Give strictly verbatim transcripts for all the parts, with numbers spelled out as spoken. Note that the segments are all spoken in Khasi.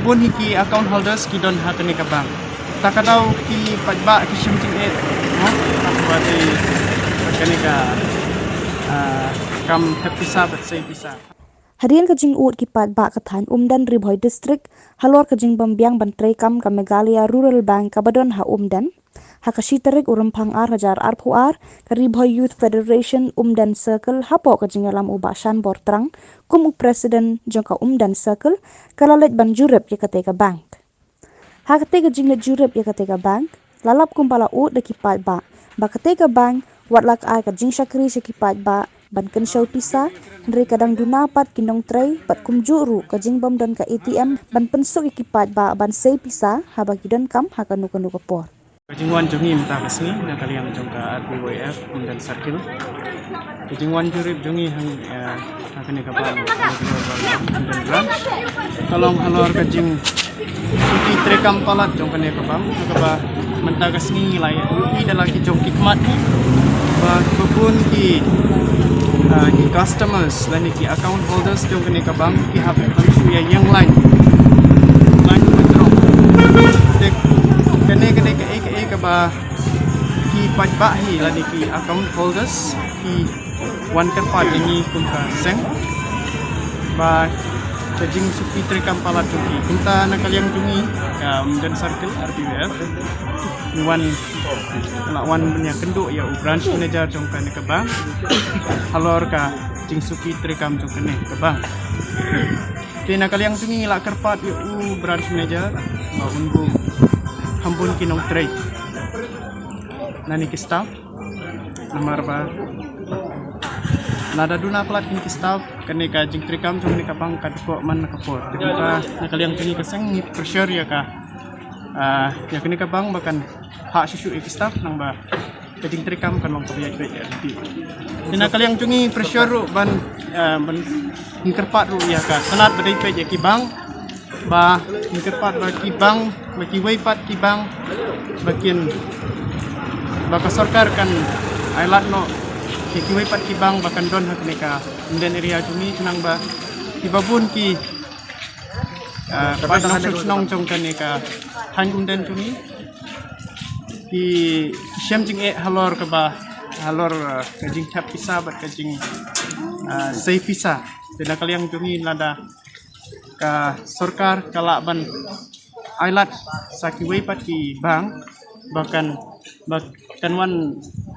Bun hi ki account holders ki don ha kane ka bank. Ta ka daw ki paidbah ki shim jingeh, ha? Ba dei kane ka, ah, kam thep pisa bad sei pisa. Hadien ka jingud ki paidbah ka thaiñ Umden, Ri Bhoi District, halor ka jingbym biang ban trei kam ka Meghalaya Rural Bank kaba don ha Umden, ha ka shi tarik u Rymphang ar hajar arphew ar, ka Ri Bhoi Youth Federation Umden Circle, hapoh ka jingïalam u Bah Shanbor Trang kum u President jong ka Umden Circle, ka la leit ban jurip ïa katei ka bank. Ha katei ka jingleit jurip ïa katei ka bank, la lap kumba la ud da ki paidbah ba katei ka bank wat la ka ai ka jingshakri sha ki paidbah ban kynshew pisa, hynrei ka dang duna pat ki nongtrei bad kumjuh ruh ka jingbym don ka A T M ban pynsuk ïa ki paidbah ban sei pisa haba ki donkam ha kano kano ka por. Ka jingwan jong ngi mynta ka sngi na ka liang jong ka R B Y F Umden Circle. Ka jingwan jurip jong ngi ha, eh, ha kane ka bank, Umden Branch, ka long halor ka jingsuki treikam palat jong kane ka bank, kaba mynta ka sngi ngi la ïohi da la ki jong ki khmat ngi ba bun ki, ah, ki customers lane ki account holders jong kane ka bank ki hap ban shu ïa ïeng line, line withdraw. Te kane, kane kaei kaei kaba ki paidbah hi lane ki account holders ki wan kyrpad ïa ngi kum ka seng ba ka jingsuki treikam palat jong ki. Kumta na ka liang jong ngi ka Umden Circle R B Y F, ngi wan, la wan ban ïakynduh ïa u branch manager jong kane ka bank halor ka jingsuki treikam jong kane ka bank. Te na ka liang jong ngi la kyrpad ïa u branch manager ba un buh kham bun ki nongtrei lane ki staff. Namar ba lada duna palat kine ki staff, kane ka jingtreikam jong kane ka bank ka dei ko man na ka por. Te kumta na ka liang jong ngi ka seng ngi pressure ïa ka, ah, ïa kane ka bank ba kan phah shuh shuh ïa ki staff, nang ba ka jingtreikam kan long kaba ïaid beit ïa lynti. Te na ka liang jong ngi pressure ruh ban, ah, ban ngi kyrpad ruh ïa ka tnat ba dei beit ïa ki bank, ba ngi kyrpad ba ki bank, ba kiwei pat ki bank ba kin, ba ka sorkar kan ailad noh ïa kiwei pat ki bank ba kan don ha kane ka Umden area jong ngi, khnang ba kiba bun ki, ah, paid nongshong shnong jong kane ka thaiñ Umden jong ngi ki shem jingeh halor kaba, halor, ah, ka jingthep pisa bad ka jing, ah, sei pisa. Te na ka liang jong ngi lada ka sorkar ka lah ban ailad sa kiwei pat ki bank ba kan, ba kan wan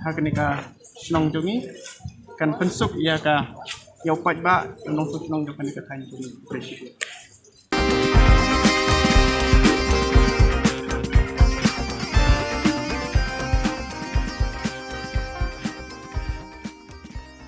ha kane ka shnong jong ngi, kan pynsuk ïa ka, ïa u paidbah, ka nongshong shnong jong kane ka thaiñ jong ngi.